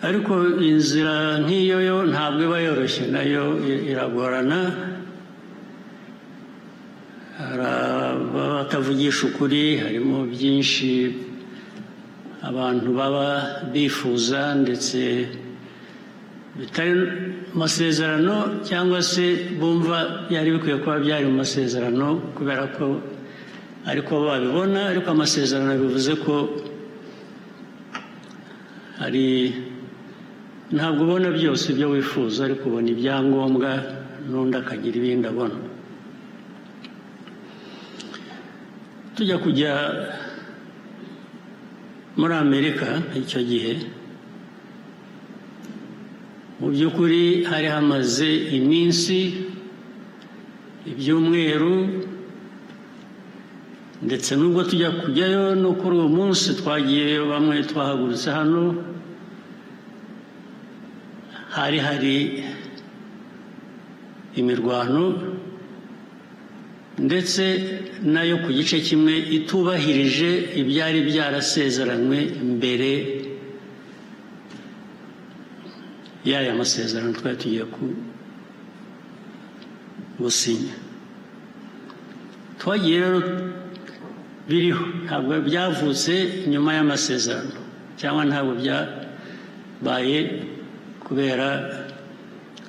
Ariko inzira nk'iyo yo ntabwo iba yoroshye, nayo iragorana. Hari abatavugisha ukuri, harimo byinshi abantu baba bifuza ndetse bitari mu masezerano, cyangwa se bumva byari bikwiye kuba byari mu masezerano kubera ko ariko babibona. Ariko amasezerano bivuze ko hari, ntabwo ubona byose ibyo wifuza, ariko ubona ibyangombwa n'undi akagira ibindi abona. Tujya kujya muri Amerika icyo gihe, mu by'ukuri hari hamaze iminsi, ibyumweru, ndetse n'ubwo tujya kujyayo no kuri uwo munsi twagiyeyo, bamwe twahagurutse hano, hari hari imirwano, ndetse nayo ku gice kimwe itubahirije ibyari byarasezeranywe mbere y'aya masezerano twari tugiye gusinya. Twagiye rero biriho, ntabwo byavutse nyuma y'amasezerano cyangwa ntabwo byabaye kubera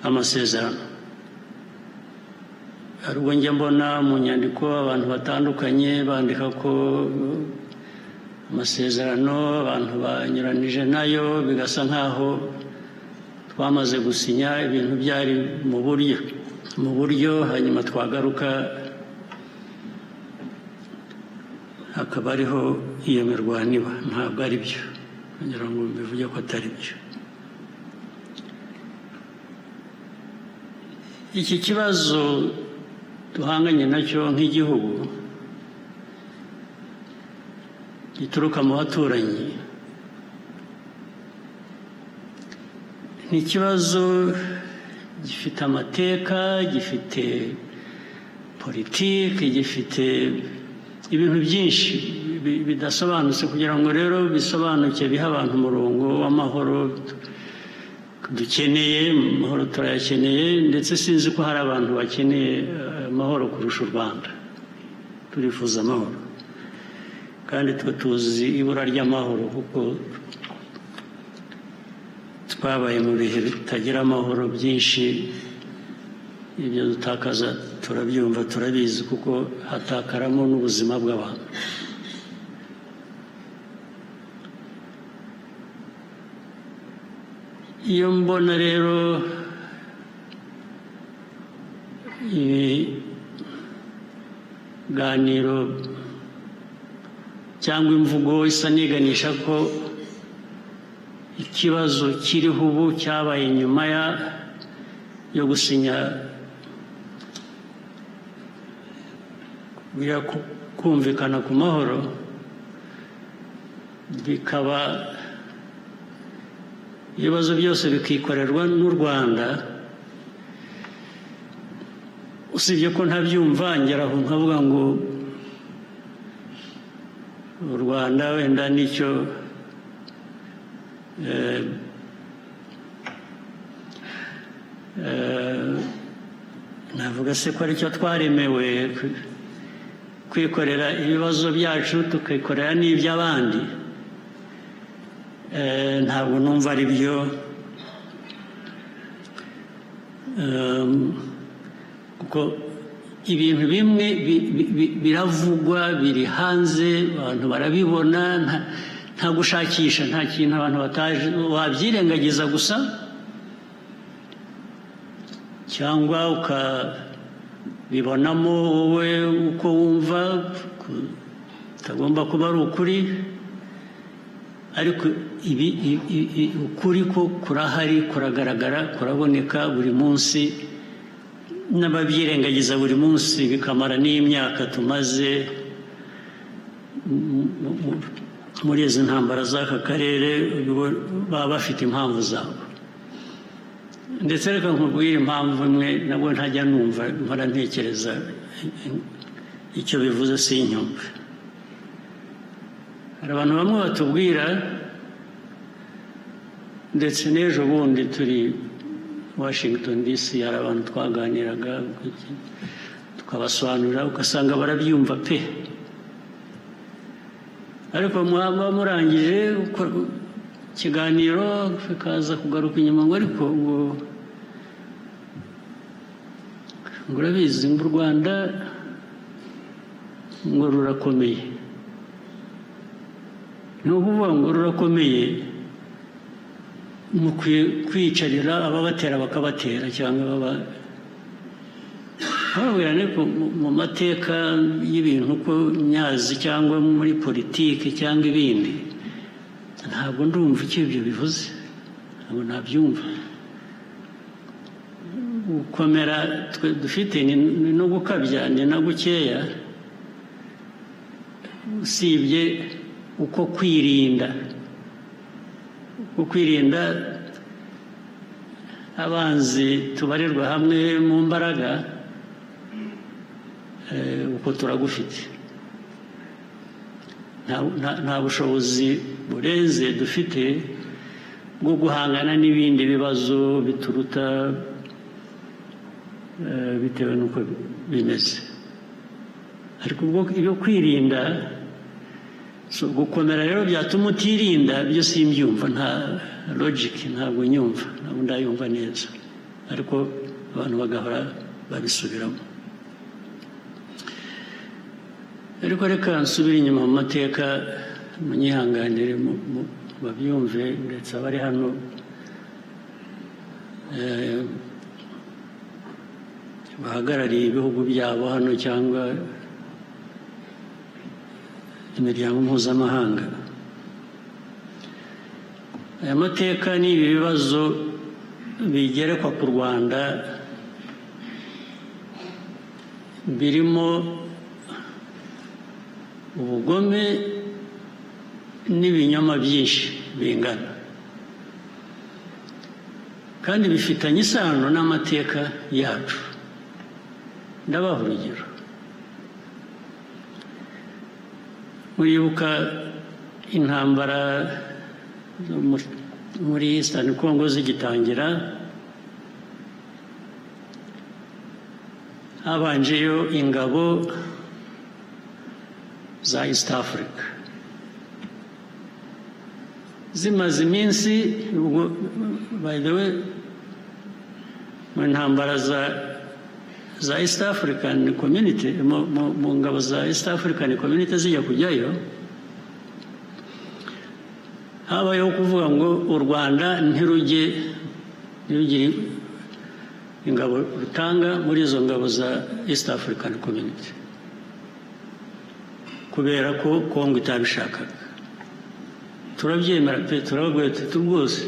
amasezerano. Hari ubwo njya mbona mu nyandiko abantu batandukanye bandika ko amasezerano abantu banyuranije nayo, bigasa nk'aho twamaze gusinya ibintu byari mu buryo, hanyuma twagaruka hakaba ariho iyo mirwano iba. Ntabwo ari byo, kugira ngo mbivuge ko atari byo. Iki kibazo duhanganye nacyo nk'igihugu gituruka mu baturanyi ni ikibazo gifite amateka, gifite politiki, gifite ibintu byinshi bidasobanutse. Kugira ngo rero bisobanuke, bihe abantu umurongo w'amahoro dukeneye. Amahoro turayakeneye, ndetse sinzi ko hari abantu bakeneye amahoro kurusha u Rwanda. Turifuza amahoro, kandi twe tuzi ibura ry'amahoro kuko twabaye mu bihe bitagira amahoro byinshi. Ibyo dutakaza turabyumva, turabizi, kuko hatakaramo n'ubuzima bw'abantu. Iyo mbona rero ibiganiro cyangwa imvugo isa n'iganisha ko ikibazo kiriho ubu cyabaye nyuma yo gusinya, kumvikana ku mahoro, bikaba ibibazo byose bikikorerwa n'u Rwanda, usibye ko ntabyumva, ngera aho nkavuga ngo u Rwanda wenda nicyo navuga se ko aricyo twaremewe, kwikorera ibibazo byacu, tukikorera n'iby'abandi. Ntabwo numva ari byo, kuko ibintu bimwe biravugwa, biri hanze, abantu barabibona, nta gushakisha, nta kintu abantu batazi. Wabyirengagiza gusa cyangwa ukabibonamo wowe uko wumva kutagomba kuba ari ukuri, ariko ibi ukuri ko kurahari, kuragaragara, kuraboneka buri munsi, n'ababyirengagiza buri munsi bikamara n'imyaka tumaze muri izi ntambara z'aka karere, baba bafite impamvu zabo. Ndetse reka nkubwire impamvu imwe nabwo ntajya numva, mpora ntekereza icyo bivuze sinyumve. Hari abantu bamwe batubwira Ndetse n'ejo bundi turi Washington DC, hari abantu twaganiraga, tukabasobanurira, ugasanga barabyumva pe. Ariko mwaba murangije ikiganiro, bikaza kugaruka inyuma ngo: "Ariko ngo urabizi, ngo u Rwanda ngo rurakomeye." Ni ukuvuga ngo rurakomeye, mukwiye kwicarira ababatera bakabatera cyangwa baba bababwira. Ariko mu mateka y'ibintu uko nyazi, cyangwa muri politiki cyangwa ibindi, ntabwo ndumva icyo ibyo bivuze, ntabwo nabyumva. Gukomera twe dufite ni no gukabya, ni na gukeya, usibye uko kwirinda abanzi tubarirwa hamwe mu mbaraga. Uko turagufite, nta bushobozi burenze dufite bwo guhangana n'ibindi bibazo bituruta, bitewe n'uko bimeze. Ariko ubwo ibyo kwirinda, gukomera rero byatuma utirinda, byo simbyumva, nta logic, ntabwo nyumva, ntabwo ndayumva neza. Ariko abantu bagahora babisubiramo. Ariko reka nsubire inyuma mu mateka, munyihanganire, babyumve, ndetse abari hano bahagarariye ibihugu byabo hano cyangwa imiryango mpuzamahanga. Aya mateka n'ibi bibazo bigerekwa ku Rwanda birimo ubugome n'ibinyoma byinshi bingana, kandi bifitanye isano n'amateka yacu. Ndabaha urugero. Muribuka intambara zo muri Eastern Congo zigitangira, habanjeyo ingabo za East Africa. Zimaze iminsi, ubwo by the way, mu ntambara za East African Community, mu ngabo za East African Community zijya kujyayo, habayeho kuvuga ngo u Rwanda ntirujye, ntirugire ingabo rutanga muri izo ngabo za East African Community, kubera ko Kongo itabishakaga. Turabyemera pe, turababwira tuti: "Rwose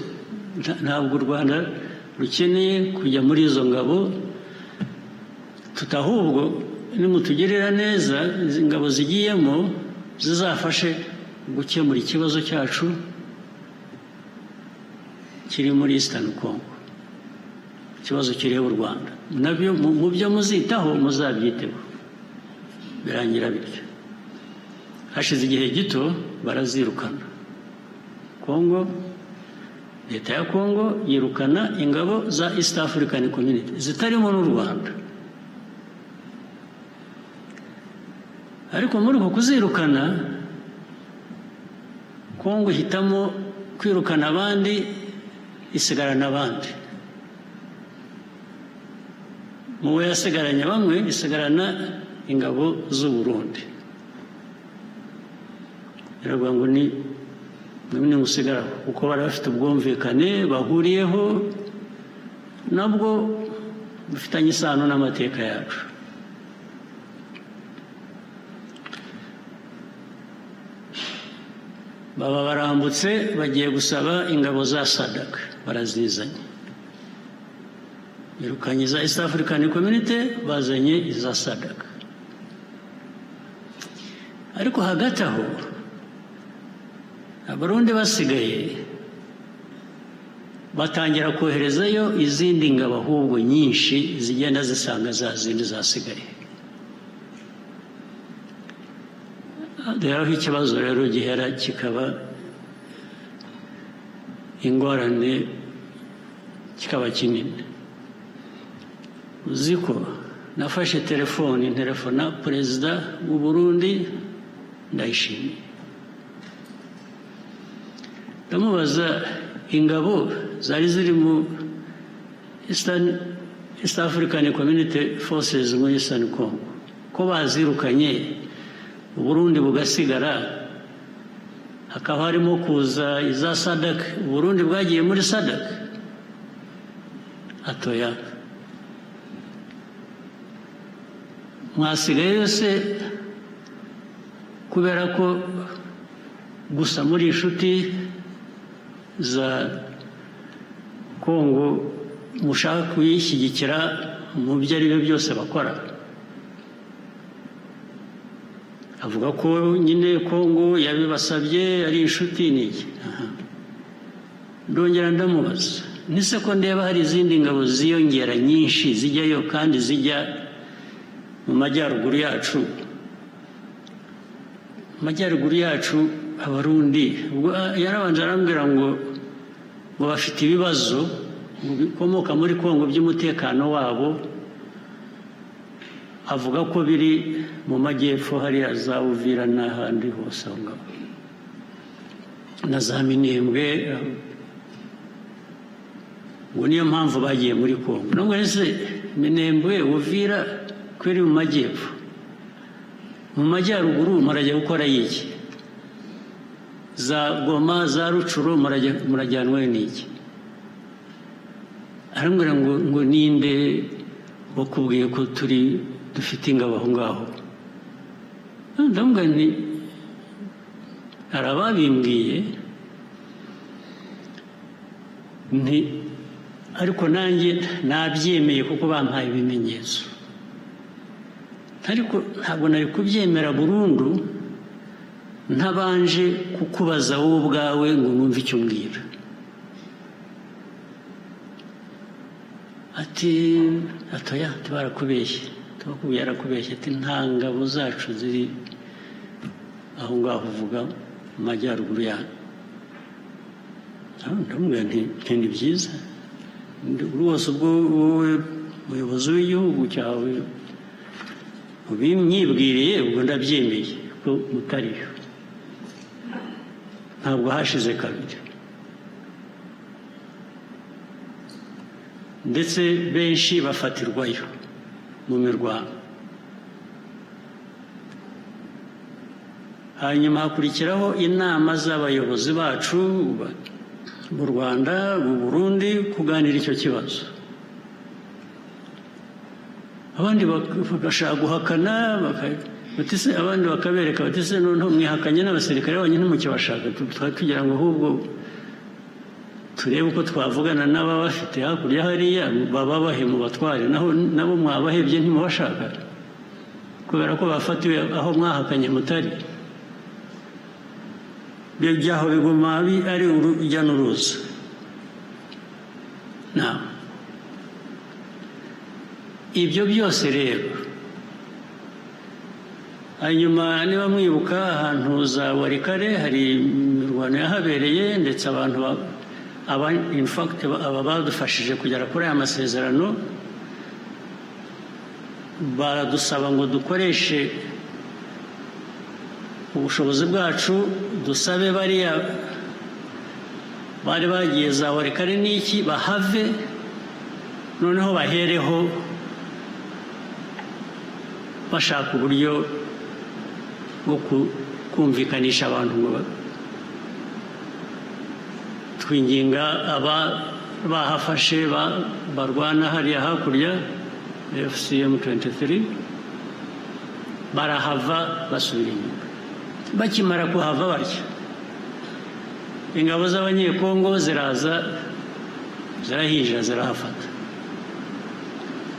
ntabwo u Rwanda rukeneye kujya muri izo ngabo." Tutahubwo nimutugirira neza, izi ngabo zigiyemo zizafashe gukemura ikibazo cyacu kiri muri Eastern Congo, ikibazo kireba u Rwanda, nabyo mu byo muzitaho muzabyiteho. Birangira bityo. Hashize igihe gito barazirukana. Kongo, leta ya Kongo yirukana ingabo za East African Community zitarimo n'u Rwanda. Ariko muri uko kuzirukana, Kongo ihitamo kwirukana abandi, isigarana abandi. Mu bo yasigaranye bamwe, isigarana ingabo z'u Burundi. Biravuga ngo ni nimusigara, kuko bari bafite ubwumvikane bahuriyeho, nabwo bufitanye isano n'amateka yacu. Baba barambutse, bagiye gusaba ingabo za SADC, barazizanye. Birukanye iza East African Community, bazanye iza SADC. Ariko hagati aho, Abarundi basigaye batangira koherezayo izindi ngabo ahubwo nyinshi, zigenda zisanga za zindi zasigaye. Rero aho ikibazo rero gihera kikaba Ingorane kikaba kinini. Uzi ko nafashe telefoni, ntelefona perezida w'u Burundi Ndayishimiye, ndamubaza ingabo zari ziri mu East African Community Forces muri Eastern Congo, ko bazirukanye, Uburundi bugasigara, hakaba harimo kuza iza SADC, Uburundi bwagiye muri SADC? Ati: "Oya." "Mwasigaye se kubera ko gusa muri inshuti za Kongo, mushaka kuyishyigikira mu byo ari byo byose bakora?" Avuga ko nyine Kongo yabibasabye, ari inshuti n'iki. Ndongera ndamubaza nise ko ndeba hari izindi ngabo ziyongera nyinshi zijyayo, kandi zijya mu majyaruguru yacu, mu majyaruguru yacu Abarundi. Ubwo yarabanje arambwira ngo bafite ibibazo bikomoka muri Kongo by'umutekano wabo, avuga ko biri mu majyepfo hariya za Uvira n'ahandi hose aho ngaho na za Minembwe, ngo niyo mpamvu bagiye muri Kongo. Nubwo ese Minembwe, Uvira ko iri mu majyepfo, mu majyaruguru murajya gukora iki? Za Goma, za Rutshuru murajyanwe n'iki? Arambwira ngo ninde wakubwiye ko turi dufite ingabo aho ngaho? Ndamubwira nti hari ababimbwiye, nti ariko nanjye nabyemeye kuko bampaye ibimenyetso, ariko ntabwo nari kubyemera burundu ntabanje kukubaza wowe ubwawe ngo numve icyo umbwira. Ati: "Atoya, barakubeshye, tubakubwiye yarakubeshye." Ati: "Nta ngabo zacu ziri aho ngaho uvuga mu majyaruguru yanyu." Ndamubwira nti ni byiza rwose, ubwo wowe muyobozi w'igihugu cyawe ubinyibwiriye, ubwo ndabyemeye ko mutariyo. Ntabwo hashize kabiri, ndetse benshi bafatirwayo mu mirwano. Hanyuma hakurikiraho inama z'abayobozi bacu mu Rwanda, mu Burundi, kuganira icyo kibazo. Abandi bagashaka guhakana, abandi bakabereka bati: "Se noneho mwihakanye n'abasirikare banyu ntimukibashaka? Twari tugira ngo ahubwo turebe uko twavugana n'ababafite hakurya hariya, baba bahe mu batware, naho nabo mwabahebye, ntimubashaka kubera ko bafatiwe aho mwahakanye mutari." Byaho biguma ari urujya n'uruza. Ibyo byose rero, hanyuma niba mwibuka ahantu za Walikale, hari imirwano yahabereye, ndetse abantu aba in fact aba badufashije kugera kuri aya masezerano baradusaba ngo dukoreshe ubushobozi bwacu, dusabe bariya bari bagiye za Walikale n'iki bahave, noneho bahereho bashaka uburyo bwo kumvikanisha abantu. Ngo twinginga aba bahafashe barwana hariya hakurya AFC M23, barahava basubira inyuma. Bakimara kuhava batya, ingabo z'Abanyekongo ziraza, zirahinjira, zirahafata.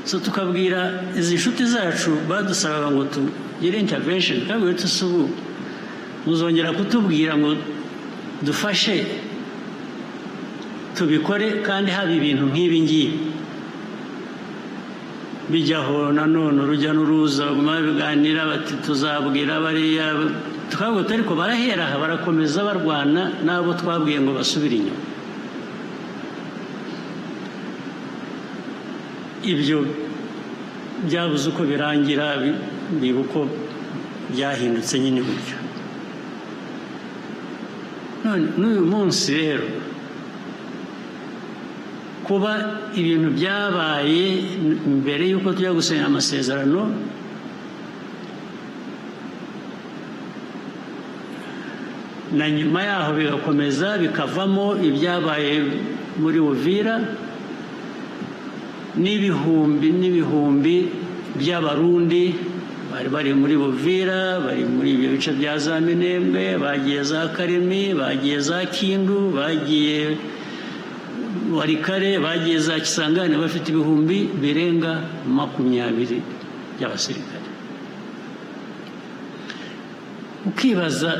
So tukabwira izi nshuti zacu badusabaga ngo tugire intervention, tukabwira tuti: "Ubu muzongera kutubwira ngo dufashe tubikore kandi haba ibintu nk'ibi ngibi bijyaho?" Nanone urujya n'uruza, baguma babiganira bati: "Tuzabwira bariya." Tukavuga, ariko barahera aha barakomeza barwana n'abo twabwiye ngo basubire inyuma. Ibyo byabuze uko birangira, biba uko byahindutse nyine gutyo. None n'uyu munsi rero, kuba ibintu byabaye mbere y'uko tujya gusinya amasezerano, na nyuma yaho bigakomeza bikavamo ibyabaye muri Uvira, n'ibihumbi n'ibihumbi by'Abarundi bari bari muri Uvira, bari muri ibyo bice bya za Minembwe, bagiye za Karemi, bagiye za Kindu, bagiye Walikale, bagiye za Kisangani, bafite 20,000 by'abasirikare. Ukibaza,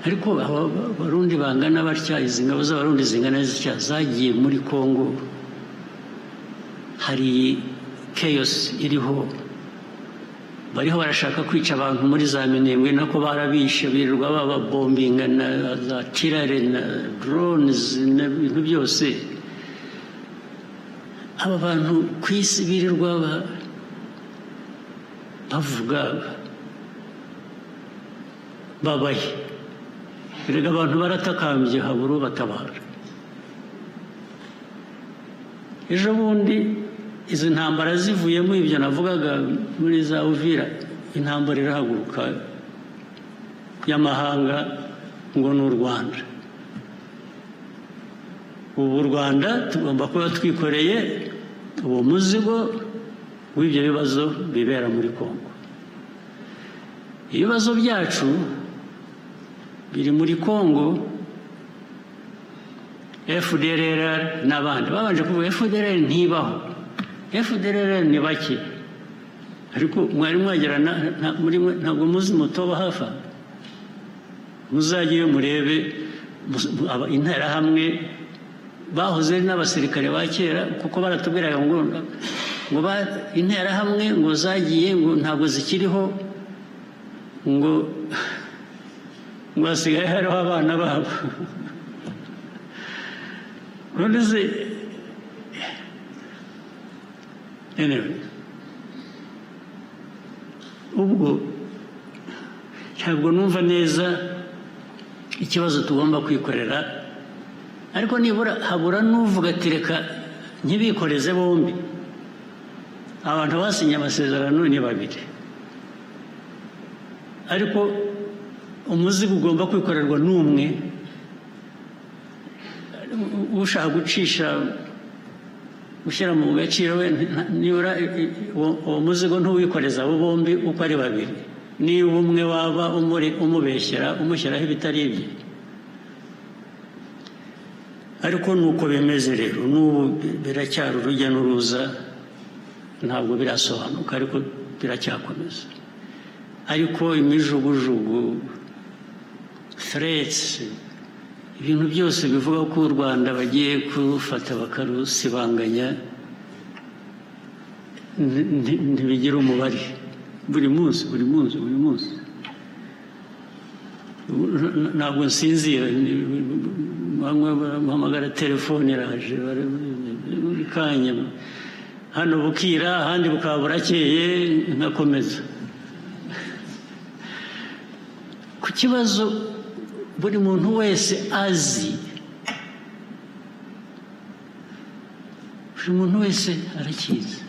ariko aba Barundi bangana batya, izi ngabo z'Abarundi zingana zitya zagiye muri Kongo, hari chaos iriho, bariho barashaka kwica abantu muri za Minembwe, nako barabishe, birirwa bababombinga na za artillery na drones n'ibintu byose. Aba bantu ku isi birirwa bavuga babaye, erega abantu baratakambye, habura ubatabara. Ejo bundi izi ntambara zivuyemo, ibyo navugaga muri za Uvira, intambara irahaguruka y'amahanga ngo ni u Rwanda. Ubu u Rwanda tugomba kuba twikoreye uwo muzigo w'ibyo bibazo bibera muri Kongo. Ibibazo byacu biri muri Kongo, FDLR n'abandi babanje kuvuga. FDLR ntibaho, FDLR ni bake, ariko mwari mwagera muri mwe, ntabwo muzi mutoba hafi aha. Muzajyeyo murebe Interahamwe bahoze ari n'abasirikare ba kera, kuko baratubwiraga ngo Interahamwe ngo zagiye, ngo ntabwo zikiriho, ngo hasigaye hariho abana babo. None se, anyway, ubwo ntabwo numva neza ikibazo tugomba kwikorera, ariko nibura habura n'uvuga ati: "Reka ntibikoreze bombi." Abantu basinye amasezerano ni babiri, ariko umuzigo ugomba kwikorerwa n'umwe. Ushaka gucisha, gushyira mu gaciro we, nibura uwo muzigo ntuwikoreza abo bombi uko ari babiri, niba umwe waba umubeshyera, umushyiraho ibitari ibye. Ariko nuko bimeze rero, n'ubu biracyari urujya n'uruza, ntabwo birasobanuka, ariko biracyakomeza. Ariko imijugujugu, threats, ibintu byose bivuga ko u Rwanda bagiye kurufata bakarusibanganya, ntibigira umubare. Buri munsi, buri munsi, buri munsi, ntabwo nsinzira. Bamwe bahamagara, telefone iraje buri kanya, hano bukira, ahandi bukaba burakeye, nkakomeza ku kibazo buri muntu wese azi, buri muntu wese arakizi.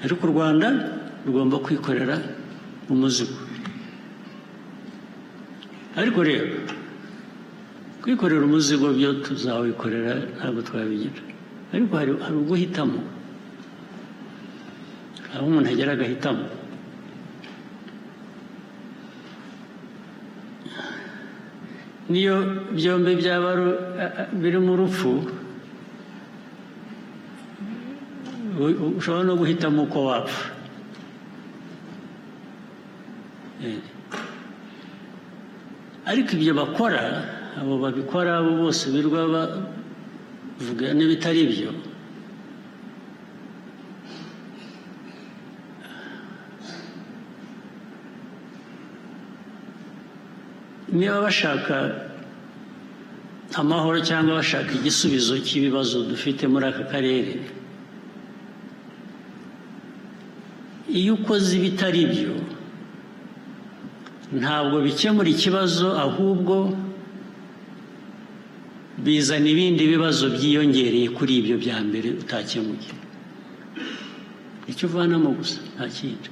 Ariko u Rwanda rugomba kwikorera umuzigo. Ariko rero kwikorera umuzigo byo tuzawikorera, ntabwo twabigira. Ariko hari uguhitamo, aho umuntu agera agahitamo. Niyo byombi byaba birimo urupfu, ushobora no guhitamo uko wapfa. Ariko ibyo bakora, abo babikora, abo bose birirwa bavuga n'ibitari byo, niba bashaka amahoro cyangwa bashaka igisubizo cy'ibibazo dufite muri aka karere. Iyo ukoze ibitari byo, ntabwo bikemura ikibazo, ahubwo bizana ibindi bibazo byiyongereye kuri ibyo bya mbere utakemuye. Icyo uvanamo gusa, nta kindi.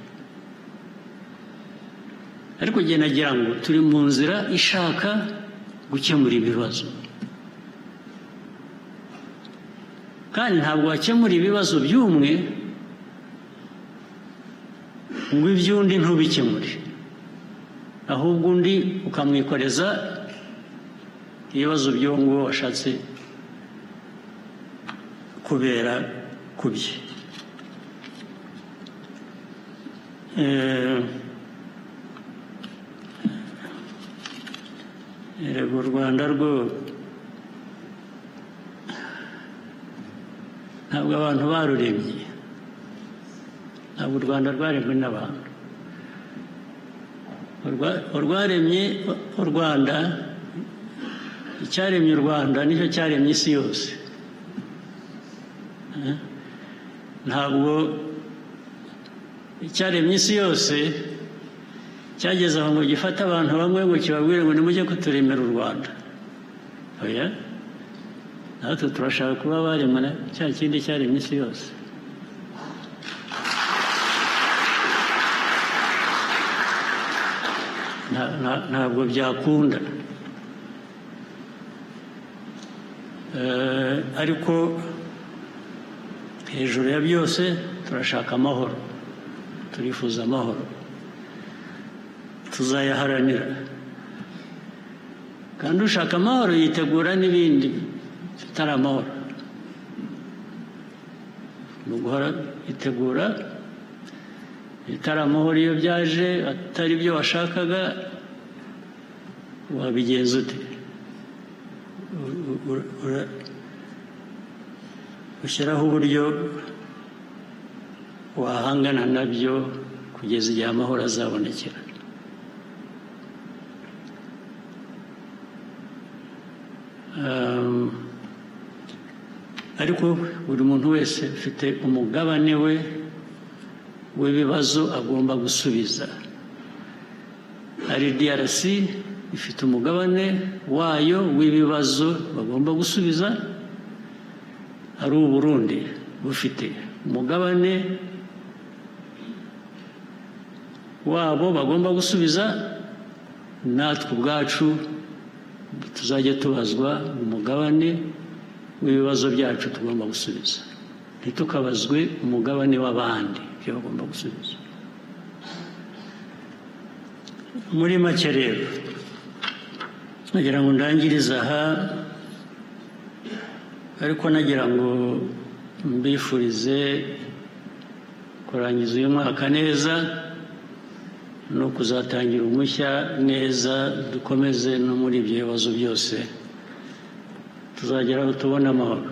Ariko njye nagira ngo turi mu nzira ishaka gukemura ibibazo, kandi ntabwo wakemura ibibazo by'umwe ngo iby'undi ntubikemure, ahubwo undi ukamwikoreza ibibazo by'uwo nguwo washatse kubera ku bye. Erega u Rwanda rwo ntabwo abantu baruremye, ntabwo u Rwanda rwaremwe n'abantu. Urwaremye u Rwanda, icyaremye u Rwanda nicyo cyaremye isi yose. Ntabwo icyaremye isi yose cyageze aho ngo gifate abantu bamwe ngo kibabwire ngo nimujye kuturemera u Rwanda. Oya, natwe turashaka kuba baremwe na cya kindi cyaremye isi yose. Ntabwo byakunda. Ariko hejuru ya byose turashaka amahoro, turifuza amahoro, tuzayaharanira. Kandi ushaka amahoro yitegura n'ibindi bitari amahoro. Ni uguhora yitegura ibitari amahoro. Iyo byaje atari byo washakaga, wabigenza ute? Ushyiraho uburyo wahangana nabyo kugeza igihe amahoro azabonekera. Ariko buri muntu wese ufite umugabane we w'ibibazo agomba gusubiza. Ari DRC ifite umugabane wayo w'ibibazo bagomba gusubiza, ari Uburundi bufite umugabane wabo bagomba gusubiza, natwe ubwacu tuzajya tubazwa umugabane w'ibibazo byacu tugomba gusubiza, ntitukabazwe umugabane w'abandi ibyo bagomba gusubiza. Muri make rero, nagira ngo ndangirize aha, ariko nagira ngo mbifurize kurangiza uyu mwaka neza no kuzatangira umushya neza. Dukomeze no muri ibyo bibazo byose, tuzagera aho tubona amahoro.